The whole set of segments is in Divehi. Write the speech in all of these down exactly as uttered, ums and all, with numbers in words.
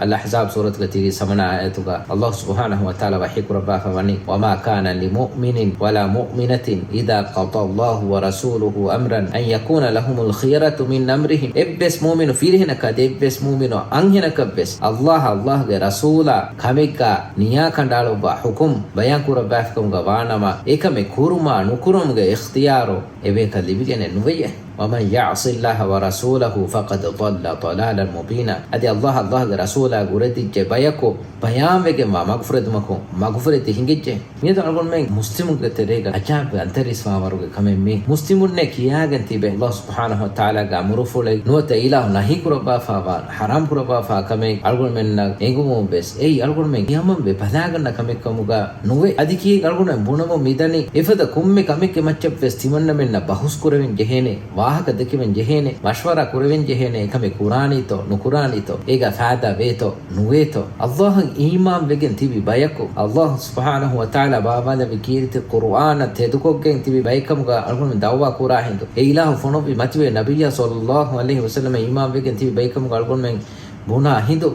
އަލްއަޙްޒާބް ސޫރަތުގެ ތިރީސް ހަވަނަ އާޔަތުގަ އަލްލާހު ސުބްޙާނަހު ވަތަޢާލާ ވަޙީ ކުރައްވާފަ ވަނީ، وما كان لمؤمن ولا مؤمنة إذا قضى الله ورسوله أمرا أن يكون لهم الخيرة من أمرهم. އެއްވެސް މުއުމިނު ފިރިހެނަކަށް އަދި އެއްވެސް މުއުމިނު އަންހެނަކަށްވެސް އަލްލާހަށް، އަލްލާހުގެ ރަސޫލާ ކަމެއްގަ ނިޔާ ކަނޑައަޅުއްވާ ޙުކުމް ބަޔާން ކުރައްވާފިކަމުގަ ވާނަމަ، އެކަމެއް ކުރުމާ ނުކުރުމުގެ އިޚްތިޔާރު އެބަޔަކަށް ލިބިގެނެއް ނުވެޔޭ. ومن يعص الله ورسوله فقد ضل ضلالا مبينا. އަދި އަލްލާހަށް، އަލްލާހުގެ ރަސޫލާ ގުރެދިއްޖެ ބަޔަކު ބަޔާންވެގެންވާ މަގުފުރެދުމަކުން މަގުފުރެދި ހިނގިއްޖެ. މިއަދު އަޅުގަނޑުމެން މުސްލިމުންގެ ތެރޭގަ އަޖާބް އަންތަރީސް ވާވަރުގެ ކަމެއް މީ. މުސްލިމުންނޭ ކިޔާގެން ތިބެ، އަލްލާހު ސުބްޙާނަހު ވަތަޢާލާގެ އަމުރުފުޅެއް ނުވަތަ އިލާހު ނަހީ ކުރައްވާފާވާ، ޙަރާމް ކުރައްވާފާ ކަމެއް އަޅުގަނޑުމެންނަށް އެނގުމުން ވެސް، އެއީ އަޅުގަނޑުމެން ކިޔަމަންވެ ބަލާގަންނަ ކަމެއްކަމުގަ ނުވެ. އަދި ކިޔެއް އަޅުގަނޑުމެން ބުނަމުން މިދަނީ، އެފަދަ ކޮންމެ ކަމެއްގެ މައްޗަށްވެސް ތިމަންނަމެންނަށް ބަހުސް ކުރެވެން ޖެހޭނެ، ވާހަކަ ދެކެވެން ޖެހޭނެ، މަޝްވަރާ ކުރެވެން ޖެހޭނެ، އެކަމެއް ކުރާނީތޯ، ނުކުރާނީތޯ، އޭގަ ފާއިދާ ވޭތޯ، ނުވޭތޯ. އަލްލާހަށް އީމާން ވެގެން ތިބި ބަޔަކު، އަލްލާހު ސުބްޙާނަހު ވަތަޢާލާ ބާވާލެއްވި ކީރިތި ޤުރުއާނަށް ތެދުކޮށްގެން ތިބި ބައެއްކަމުގަ އަޅުގަނޑުމެން ދަޢުވާ ކުރާ ހިނދު، އެ އިލާހު ފޮނުއްވި މަތިވެރި ނަބިއްޔާ ޞައްލައްލާހު ޢަލައިހި ވަސައްލަމަށް އީމާން ވެގެން ތިބި ބައެއްކަމުގަ އަޅުގަނޑުމެން ބުނާ ހިނދު،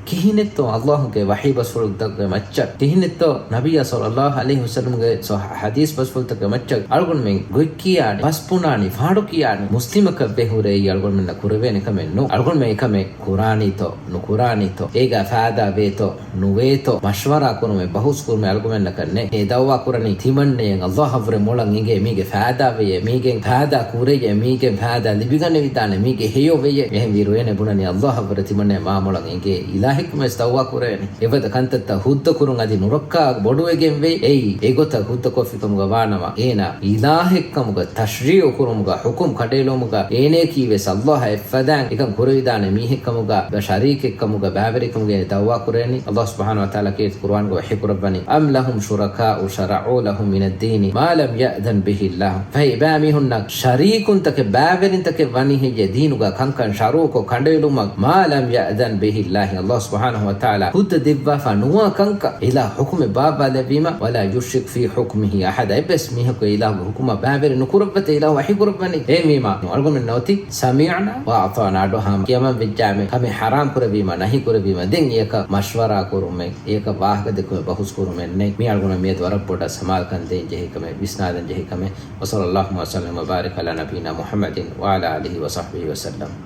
ކިހިނެއްތޯ އަލްލާހުގެ ވަޙީ ބަސްފުޅުތަކުގެ މައްޗަށް، ކިހިނެއްތޯ ނަބިއްޔާ ޞައްލައްލާހު ޢަލައިހި ވަސައްލަމްގެ ސޮ-، ޙަދީޘް ބަސްފުޅުތަކުގެ މައްޗަށް އަޅުގަނޑުމެން ގޮތް ކިޔާނެ، ބަސް ބުނާނީ، ފާޑު ކިޔާނީ، މުސްލިމަކަށް ވެ ހުރެ އެއީ އަޅުގަނޑުމެންނަށް ކުރެވޭނެ ކަމެއް ނޫން. އަޅުގަނޑުމެން އެކަމެއް ކުރާނީތޯ، ނުކުރާނީތޯ، އޭގަ ފާއިދާ ވޭތޯ، ނުވޭތޯ، މަޝްވަރާ ކުރުމެއް، ބަހުސް ކުރުމެއް އަޅުގަނޑުމެންނަކަށް ނެތް. އެ ދަޢުވާ ކުރަނީ ތިމަންނައަށް އަލްލާހަށްވުރެ މޮޅަށް އެނގޭ، މީގެ ފާއިދާ ވެޔޭ، މީގެން ފާއިދާ ކުރެޔޭ، މީގެން ފާއިދާ ލިބިގަނެވިދާނެ، މީގެ ހެޔޮ ވެޔޭ. އެހެން ވީރު އޭނަ ބުނަނީ އަލްލާހަށްވުރެ ތިމަންނައަށް މާ މޮޅަށް އެނގޭ އިލާހެއްކަމަށް ވެސް ދަޢުވާ ކުރެވޭނެ. އެފަދަ ކަންތައްތައް ހުއްދަ ކުރުން އަދި ނުރައްކާ ބޮޑުވެގެން ވެ. އެއީ އެގޮތަށް ހުއްދަ ކޮށްފިކަމުގަ ވާނަމަ، އޭނާ އިލާހެއްކަމުގަ، ތަޝްރީޢު ކުރުމުގަ، ޙުކުމް ކަނޑައެޅުމުގަ، އޭނައަކީ ވެސް އަލްލާހަށް އެއްފަދައިން އެކަން ކުރެވިދާނެ މީހެއްކަމުގަ، ޝަރީކެއްކަމުގަ، ބައިވެރިކަމުގައި ދަޢުވާ ކުރޭނީ. އަލްލާހު ސުބްޙާނަހު ވަތަޢާލާ ކީރިތި ޤުރުއާންގަ ވަޙީ ކުރައްވަނީ، أم لهم شركاء شرعوا لهم من الدين ما لم يأذن به الله. ފަހެ އެބައިމީހުންނަށް ޝަރީކުންތަކެއް، ބައިވެރިންތަކެއް ވަނީ ހެއްޔޭ ދީނުގަ ކަންކަން ޝަރުޢުކޮށް ކަނޑައެޅުމަށް؟ ما لم يأذن به الله. އަލްލާހު ސުބްޙާނަހު ވަތަޢާލާ ހުއްދަ ދެއްވާފަ ނުވާ ކަންކަން އިލާހު ޙުކުމެއް ބާއްވާލެއްވީމަ، ولا يشرك في حكمه أحدا. އެއްވެސް މީހަކު އެ އިލާހުގެ ޙުކުމަށް ބައިވެރި ނުކުރައްވަތޭ އިލާހު ވަޙީ ކުރައްވަނީ. އެހެންވީމަ އަޅުގަނޑުމެން ނަވަތި سمعنا وأطعنا، އަޑުއަހާމަ ކިޔަމަން ވެއްޖާމެ، ކަމެއް ޙަރާމް ކުރެވީމަ، ނަހީ ކުރެވީމަ، ދެން އެޔަކަށް މަޝްވަރާ ކުރުމެއް، އެޔަކަށް ވާހަކަ ދެއްކުމެއް، ބަހުސް ކުރުމެއް ނެތް. މީ އަޅުގަނޑު މިއަދު ވަރަށް ބޮޑަށް ސަމާލުކަން ދޭން ޖެހޭ ކަމެއް، ވިސްނާލަން ޖެހޭ ކަމެއް. وصلى الله وسلم وبارك على نبينا محمد وعلى آله وصحبه وسلم.